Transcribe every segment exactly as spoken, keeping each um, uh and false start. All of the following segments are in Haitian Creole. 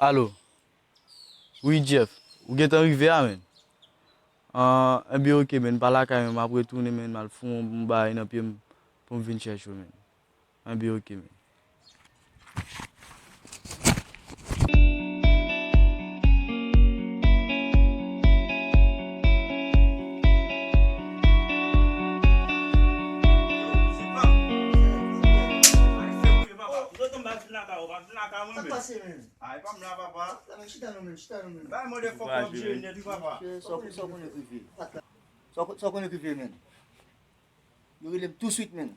Alo. Wi, Jeff. Ou gentan rive a, menn? Ah, enben, oke, menn. M pa lakay, menn. M ap retounen, menn. M al fè yon bagay nan pye m pou m vin chèche w, menn. Enben, oke, menn. Sa k pase, menn? Ay, pa m la, papa. La, men, chita non, men, chita non, men. Bay motherfucker objè nèt, wi, papa. Sa w konnen k rive? Sa w konnen k rive, men? Yo rele m touswit, men.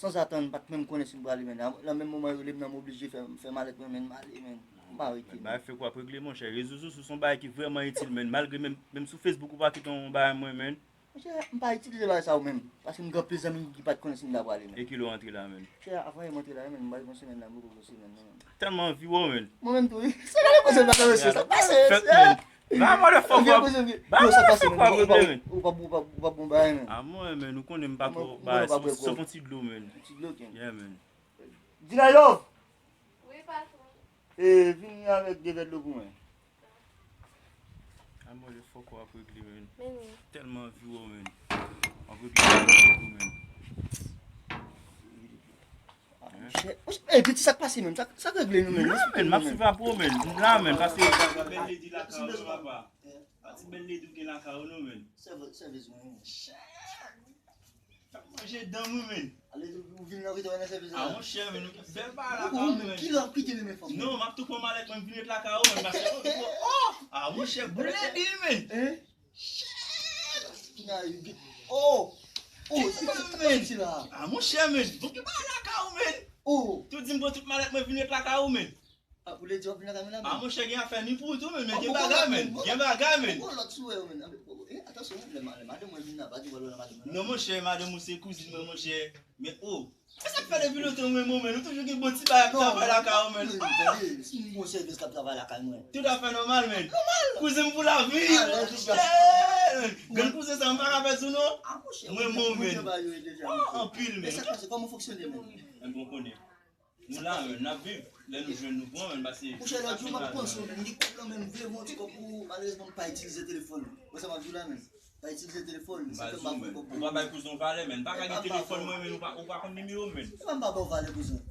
Sanzatann, m pa t menm konnen si m prale, men. Nan menm moman yo rele m nan, m oblije fè, fè malèt mwen, men, m ale, men. M pa rete, men. Bay fèk w ap regle, monchè. Rezo sosyo se yon bagay ki vrèman itil, men. Malgre menm, menm sou Facebook, ou pa kite yon bagay mwen, men. Monchè, m pa itilize bagay sa yo menm. Paske m gen anpil zanmi m ki pa t konnen si m ta prale menm. E kilè w antre la menm? Monchè, avan yè m antre la menm, m pa gen yon semèn la, m poko gen yon semèn non menm. Tèlman anvi wè w menm. Mwen menm tou wi. Se gade koze m pa tande se sa pase. Ba motherfucker. Ba motherfucker regle menm. Ou pa ou pa ou pa bon bagay menm. A mwen menm, ou konnen m pa twò bagay, se yon ti dlo menm. Ti dlo ken. Yeah menm. Dina love. Wi patwon. E vini avèk de vè dlo pou mwen. A motherfucker ap regle, men. Men wi. Tèlman anvi wè w, men. Ap regle, men. Monchè, monchè, ey, piti, sa k pase, men? Sa, sa k regle nou, men? Non, men, m ap swiv apre w, men. M la, men, paske bèl lady lakay ou, papa. A ti bèl lady ou gen lakay ou, non, men. Sèvis mwen. Manje dan mwen, men. Ale, ou vin nan rete wè nan sèvis la. A, monchè, men, nou bèl pa lakay ou, men. Kilè w ap kite men fanm? Non, m ap tou pran malèt mwen, m vin ret lakay ou, men, paske, oh, oh, a, monchè, boule bil, men. Hein? Shit! Oh! Oh, se sa k pase la. A, monchè, men, bon, ki pa lakay ou, men. Oh! Tou di m pran tout malèt mwen, vin ret lakay ou, men. A, ou vle di w ap vin lakay mwen la, men? A, monchè, gen afè ni pou ou tou, men, men gen bagay, men. Gen bagay, men. Poko lòt sou wè yo, men. E, atansyon, lè ma-, lè madanm mwen vin la, pa di w al wè madanm mwen la. Non, monchè, madanm ou se kouzin mwen, monchè. Men, oh, men sa k fè depi lontan mwen, mwen, men, nou toujou gen bon ti bagay ap travay lakay ou, men. Non, tande, si m gon sèvis k ap travay lakay mwen. Toutafè nòmal, men. Nòmal. Kouzin m pou lavi, monchè. Grann kouzin sa, m pa ka pèdi w, non. A, monchè, mwen, mwen, men. Oh, anpil, men. Men sa k pase, kòman w fonksyone, men? Men bon, konnen. Nou la, men, n ap viv. Lè nou jwenn, nou pran, men, pase. Monchè, lòt jou, m ap panse w, men, m gen kòb lan, men, m vle voye yon ti kòb pou ou, malerezman, m pa itilize telefòn. Wè sa m ap di w la, men. Pa itilize telefòn, sa fè m pa voye kòb pou ou. Ou pa bay kouzin w valè, men. M pa ka gen telefòn mwen, men, ou pa, ou pa konn nimewo m, men. Se pa m pa ba w valè, kouzin.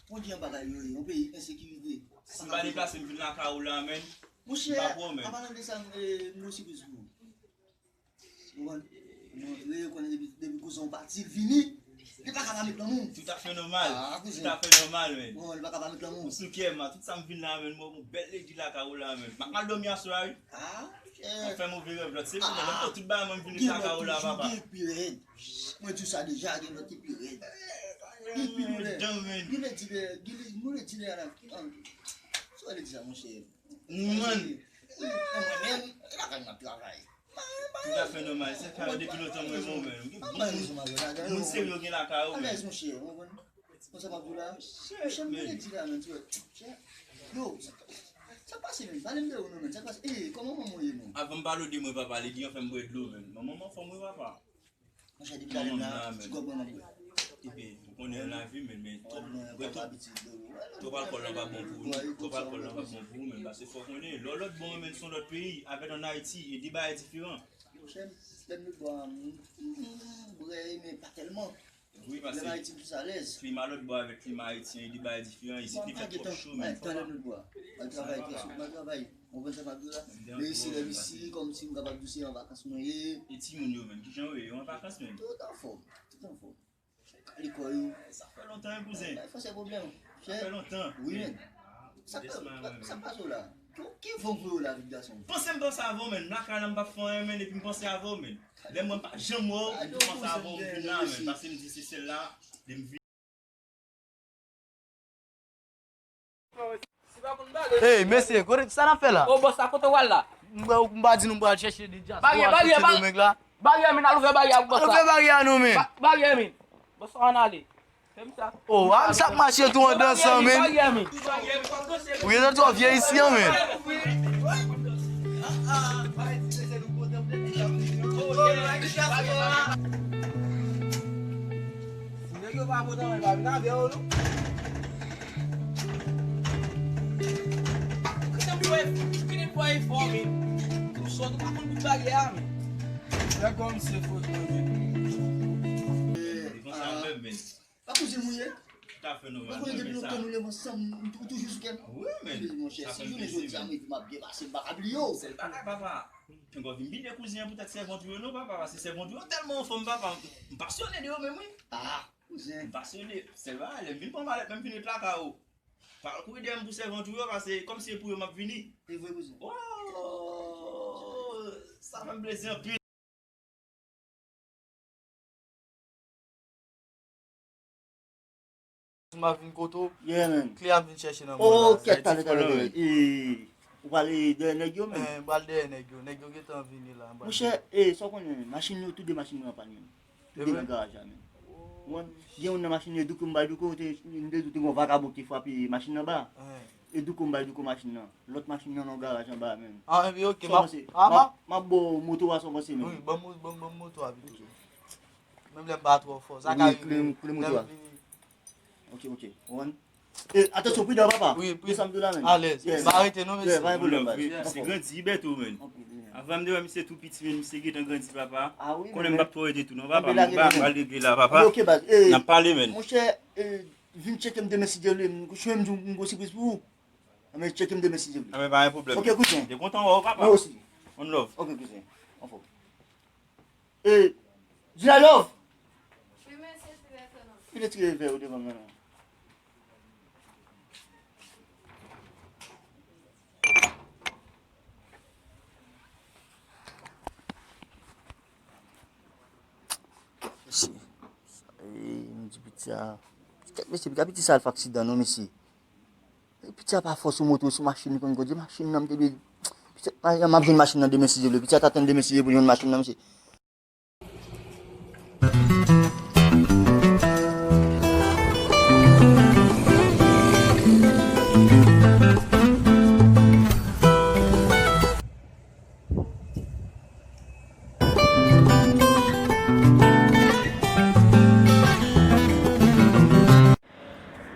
Ou di yon bagay yo ye, yon peyi ensekirite. Si m pa deplase, m vin lakay ou la, men. Monchè, an palan de sa, m, e, m gen yon sipriz pou ou. Ou konprann? Nou antre, ou konnen depi, depi kouzin w pati, l vini, li pa ka pa met lanmou. Toutafè nòmal. Ah, kouzin. Toutafè nòmal, men. Ou konprann, li pa ka pa met lanmou. Ou sou kè m, a tout sa m vin la, men, mwen, yon bèl lady lakay ou la, men. M ap mal dòmi aswè a, wi. Ah, monchè. M ap fè move rèv lòt semèn, men, lè m fè tout bagay, mwen, m vin ret lakay ou la, papa. Gen lòt ki pi rèd. Mwen di w sa deja, gen lòt ki pi rèd. Ki pi doulè. Gen lè di lè, gen lè, nou lè di lè a la. Sa w lè di sa, monchè? Mwen. Mwen menm, e lakay mwen ap travay. Toutafè nòmal, se fè depi lontan mwen renmen w, men. Ou gen bon moun, moun serye w gen lakay ou, men. Alèz, monchè, ou konprann? Konn sa m ap di w la? Monchè, m vle di la, men, ti wè. Yo, sa k pase, men? Pale m de ou, non, men. Sa k pase? E, kòman manman w ye, men? Avan m pale w de mwen, papa, li di anfen m bwè dlo, men. Manman m anfòm, wi, papa. Monchè, depi talè m la, ti gòb mwen m ap bwè. Epi, ou konnen nan lavi, men, men twòp, bwè twòp, twòp alkòl lan pa bon pou ou, twòp alkòl lan pa bon pou ou, men, paske fò w konnen, lè w lòt bò, men, se yon lòt peyi, avèk ann Ayiti, e de bagay diferan. Monchè, lè m lòt bò a, m, m, m bwè, men pa tèlman. Wi, paske klima lòt bò avèk klima ayisyen, e de bagay diferan, isit li fè twòp cho, men. Talè m lòt bò a. M al travay, m al travay. Ou konprann sa m ap di w la? Men isi, lè m isi, kòmsi m kapab di w se an vakans mwen ye. E timoun yo menm, kijan yo ye? Yo an vakans menm? Tout anfòm, tout anfòm. Kale kò yo. Sa fè lontan, wi, kouzen. Sa fè pwoblèm. Sa fè lontan. Wi, men. Sa k pase w la? Ki, ki van voye w la, vit gason? Panse m panse avè w, men. M lakay la, m p ap fè anyen, men, epi m panse avè w, men. Lè mwen pa janm wè w, m panse avè w, m vin la, men. Paske m di se sèl la, lè m vin. Ey, mesye, kote, sa n ap fè la? O, bòs la, kote w al la? M pa, m pa di nou m pral chèche de dyaspora, Sent Domeng la. Baryè, men, al ouvè baryè a pou bòs la. Al ouvè baryè a non, men. Baryè, men. Bòs la, ann ale. Fè m sa. O, a, m sa k mache tou an dansan, men. Baryè, men. Ou gentan twò vye isi an, men. Nèg yo pa bon nan men, pa vin avè yo, non. Ki netwaye fò, men. Ou sòt, ou pa konn bout baryè a, men. Lè kòm se fò, men. Li konsa menm, men. Pa kouzen mwen ye. Tout à fait normal. Mwen konnen depi lontan nou leve ansanm, ou toujou sou kè m. Wi, men. Monchè, si jounen jodi a m rive m ap byen pase, m pa ka bliye w. Sèl bagay, papa. Mwen vin bliye kouzen an poutèt sèvant ou yo non, papa, paske sèvant ou yo tèlman anfòm, papa. M pasyone de yo menm, wi. Ah, kouzen. M pasyone. Sèl bagay, lè m vin pran malèt, menm vin ret lakay ou. Pa kouri dèyè m pou sèvant ou yo, paske kòmsi se pou yo m ap vini. Se vre, kouzen. Oh, sa fè m plezi anpil. M ap vin kote w. Yeah, man. Kle a m vin chèche nan mòn la. Oh, kèt, talè, talè, talè. E, ou pral dèyè nèg yo, men? Eh, m pral dèyè nèg yo. Nèg yo gentan vini la. M pral Monchè, e, sa w konnen, men, machin yo, tout de machin yo an pàn, men. Tout de nan garaj la, men. Ou konprann? Gen youn nan machin yo, Douko m bay Douko, te, m te di w te gen yon vakabon ki frape machin nan ba. Eh. E Douko m bay Douko machin nan. Lòt machin nan nan garaj anba a, men. Ah, enben, ok, m ap, ah, m ap, m ap ba w moto a, sa w panse, men? Wi, ban m, ban m, ban m moto a pito. Menm lè m pa twò fò, sa ka rive. Kle, kle moto a. Ok, ok. Ou konprann? E, atansyon, pridan, papa. Wi, wi. Desann tou la, men. Alèz. Yeah. Pa rete non, mesye. Yeah, pa gen pwoblèm, baz. Wi, misye grandi bèto, men. Ok, yeah. Avan m te wè misye tou piti, men misye gentan grandi, papa. Ah wi, konnen m p ap twò rete tou non, papa. M pral regle la, papa. Ok, baz. N ap pale, men. Monchè, e, vin tcheke m demen si Dye vle. M, m di w m gon sipriz pou ou. Anben, tcheke m demen si Dye vle. Anben, pa gen pwoblèm. Ok, kouzen. Te kontan wè w, papa. Mwen osi. One love. Ok, kouzen. Anfòm. E, Dina Love! Wi, mesye, ti retire non. Ki retire vè yo devan mwen non? Mesye, e, m di piti a, kèt mesye, pika piti sa al fè aksidan non, mesye. Piti a pa fò sou moto, sou machin, li konn kondui machin nan, m te dwe. Piti a, m ap jwenn machin nan demen si Dye vle. Piti a t atann demen si Dye vle pou l jwenn machin nan, mesye.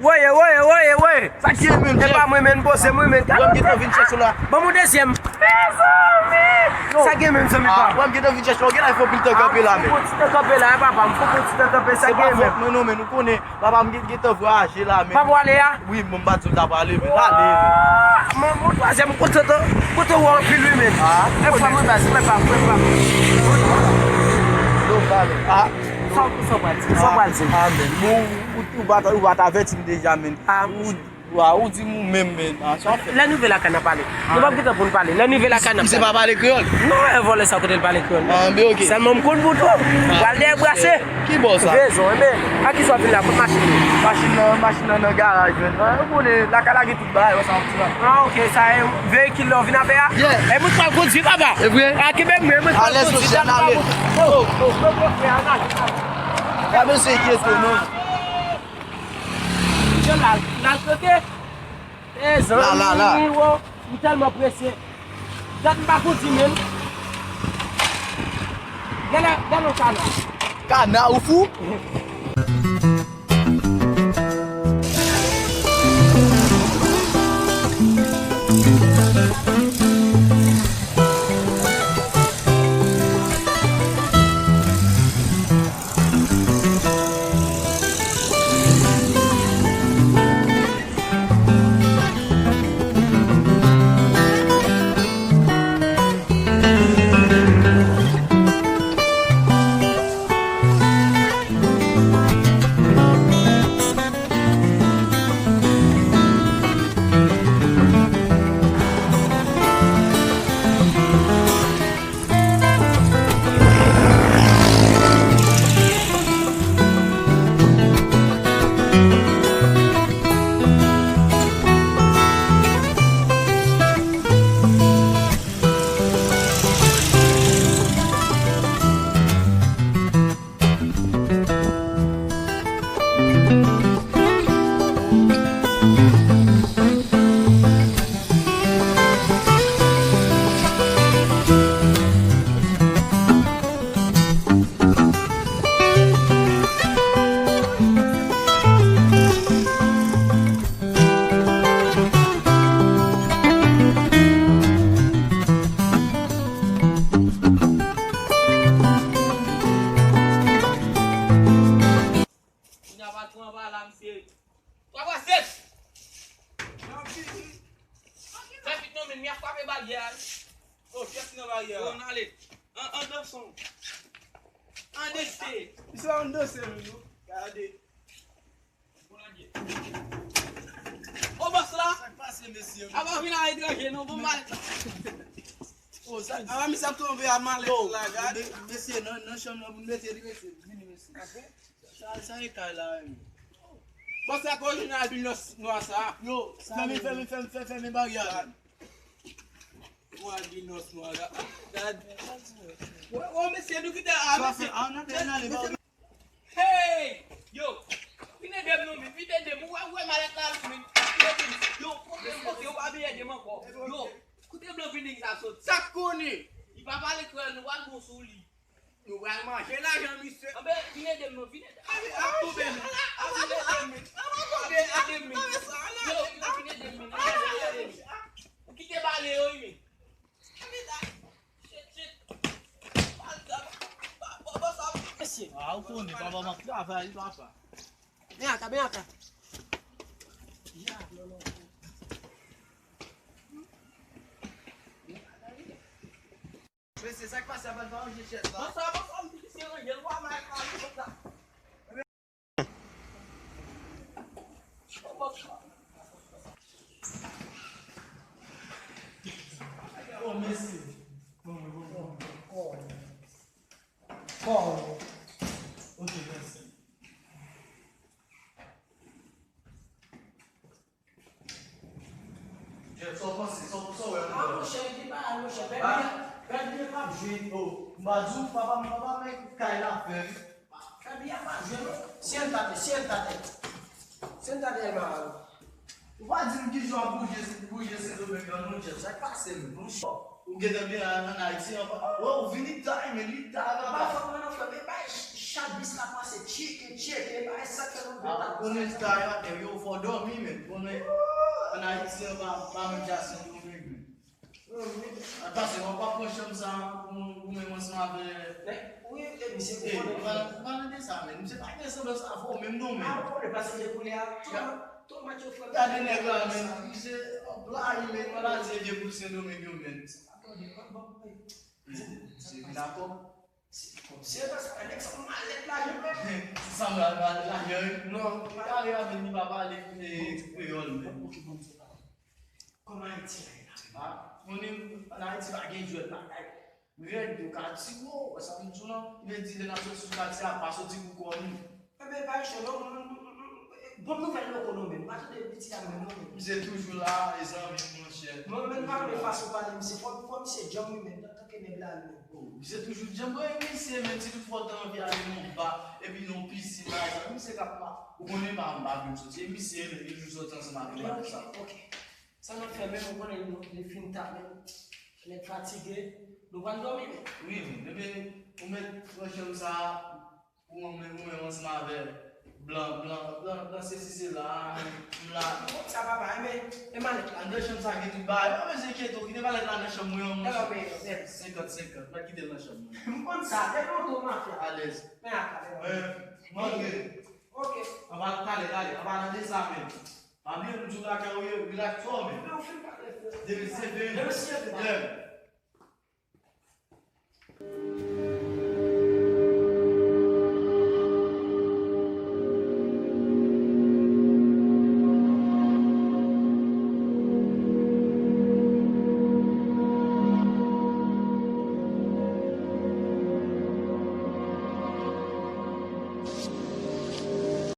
Woye, woye, woye, woye. Sa k ye menm, chè? E pa mwen menm, poze mwen menm. Wè m gentan vin chèche w la. Ban m yon dezyèm. Mezanmi! Sa k ye menm, zanmi pa m? Wè m gentan vin chèche w. Gen la, fè yon pil tan kanpe la, men. M fè yon ti tan kanpe la, papa. M fè yon ti tan kanpe, sa k ye menm? Se pa fòt mwen non, men ou konnen. Papa m gen, gentan vwayaje la, men. Pa pwale a? Wi, m pa di w ta pwale, men. Ale, men. Mwen, mwen twazyèm kontan, kontan wè w anpil, wi, men. Ah, e fwa mwen baz, frè pa m, frè pa m. Yo, pale. Ah. Sa w, sa w pral di? Sa w pral di? Ah, men. Bon, ou, ou, ou pa t, ou pa t avèti m deja, men. Ah, ou, wa, ou di m ou menm, men. Ah, sa w fè? Lè nou rive lakay n a pale. Nou p ap gen tan pou n pale. Lè n rive lakay n ap pale. Misye pa pale kreyòl? Non, e vòlè sa kote l pale kreyòl. Ah, men ok. Sèlman m konn bout ou. Pral dèyè brase. Ki bò sa? Rezon, enben, a ki sa w vin la? Kot machin nan? Machin nan, machin nan nan garaj, men. Ah, ou konnen, lakay la gen tout bagay, wè sa w ap di la. Ah, ok, sa e veyikil la w vin avè a? Yeah. E mwen k pral kondui, papa. E vre? A, kenbe mwen, mwen k pral kondui. Alèz, mesye, n ale. Oh, oh, oh, oh, frè, ann ale. Pa bezwen enkyete w, non. Yo, la, la, tande. E zanmi, wo, m tèlman prese. Dat m pa kondui menm. Gade, gade yon kana. Kana, ou fou? Kay baryè a. Oh, pyès nan baryè a. Bon, ale. An, an danse. An danse. Misye an danse, menm, non. Gade. Bon, baryè. Ô, bòs la. Sa k pase, mesye? A pa vin a etranje, non, bon, malèt la. Oh, sa, a, misye ap tonbe a malèt la, gade. Mesye, nan, nan chanm nan, pou n mete li, mesye. Vini, mesye. Sa, sa e kay la, wi. Bòs la, kote w jwenn albinos nwa sa? Yo, fèmen, fèmen, fèmen, fèmen, fèmen baryè a. Yon albinos nwa la. Gad. Wè, wè, mesye, nou kite a, mesye. Hey! Yo! Vin ede m non, men, vin ede m. Ou wè, ou wè malèt la, men. Vin ede m. Yo, kote, kote, ou pa vin ede m ankò. Yo, kote blan vin sa sot? Sa k konnen? Li pa pale kreyòl, nou pral bon sou li. Nou pral manje lajan misye. Anben, vin ede m non, vin ede m. Ap tonbe men. Ap vin ede m men. Ap vin ede m men. Yo, yo, vin ede m men. Vin ede m. Ou kite bale yo, wi men. Shit, shit. Mesye. Ah, ou konnen, papa m ap travay, papa. Ben aka, ben aka. Mesye, sa k pase a, pa ranje chèz la. Bon, sa, bon, sa, m di se ranje l, wa, m al pale konsa. Oh, mesye. Bon, bon, bon, bon. Kò. Kò. Ok, mèsi. Jeff, sa w panse? Sa w, sa w wè ankò? Ah, monchè, li te pa la, monchè. Pèdi, pèdi, pèdi, p ap jwe. Oh, m pa di w, papa m, papa m, men kay la fè, wi. Fabien pa jwe non. Siéntate, siéntate. Siéntate, hermano. Ou pa di m kijan w ap bouje, bouje Sendomeng nan non, Jeff. Sa k pase menm? Ou gentan byen an, an Ayiti an pa. Wè, ou vini ta, men li ta la. Pa fòk mwen non, frè, men bay ch-, chak bis la pase, tcheke, tcheke, bay sa k fè nou. Ah, ou konnen ta yo atè, yo fò dòmi, men. Konnen an Ayiti an pa, pa menm jan Sendomeng, men. Pase w ap pran chanm sa pou ou menm ansanm avè. Wi, e misye ou konnen. Ou pa nan de sa, men. Misye pa gen sanblans avè w menm non, men. Ah, ou konnen pase de koulè a. Tout, tout match yo fè. Gade nèg la, men. Misye, hop la, li, men, maladi vye boul Sendomeng yo, men. Misye vin akò. Se pa sa, nèg sa malèt la, yo menm. Sa malèt la, yo. Non. Kare avè li pa pale, eh, kreyòl, men. Kòman Ayiti la ye la? Ah, konnen, an Ayiti pa gen jwèt bagay. Rèd, yo ka tire w, wè sa m di w lan. Vle di, lè n ap soti sou katye a, pa soti pou kò nou. Enben, pa iche, non, non, non, non, non. Bon nouvèl loko, non, men. Pa tande piti a, men, non, men. Misye toujou la, e zanmi m, monchè. Mwen menm, pa renmen fason pale misye. Fò, fò misye djanm, wi, men, antanke nèg la, wi, men. Oh, misye toujou djanm, wi, misye, men, si tout fò w te anvi ale nan ba, epi nan pisin, pa egzanp, misye k ap pa. Ou konnen pa, m pa vle m soti. E misye, men, li toujou soti ansanm avè m, sa. Ok, ok. Sa n ap fè menm, ou konnen nou, li fin ta menm. Nèg fatige, nou pral dòmi menm. Wi, men, men, ou mèt pran chanm sa pou mwen, mwen, mwen, ansanm avè blan, blan, blan, blan, sesi, sela, men, m la. Bon, sa papa, e men, e malèt la. Anndan chanm sa gen tout bagay. Pa bezwen enkyete w, kite malèt la nan chanm mwen an, monchè. Senkant senkant, mwen kite l nan chanm mwen. M konn sa, depi w tou mafya. Alèz. Men aka, men aka. Mwen, mwen, ok. Anba talè, talè, anba nan de sa menm. Pa bliye m di w lakay ou ye, relax ou menm. Depi se vin. Depi se vin.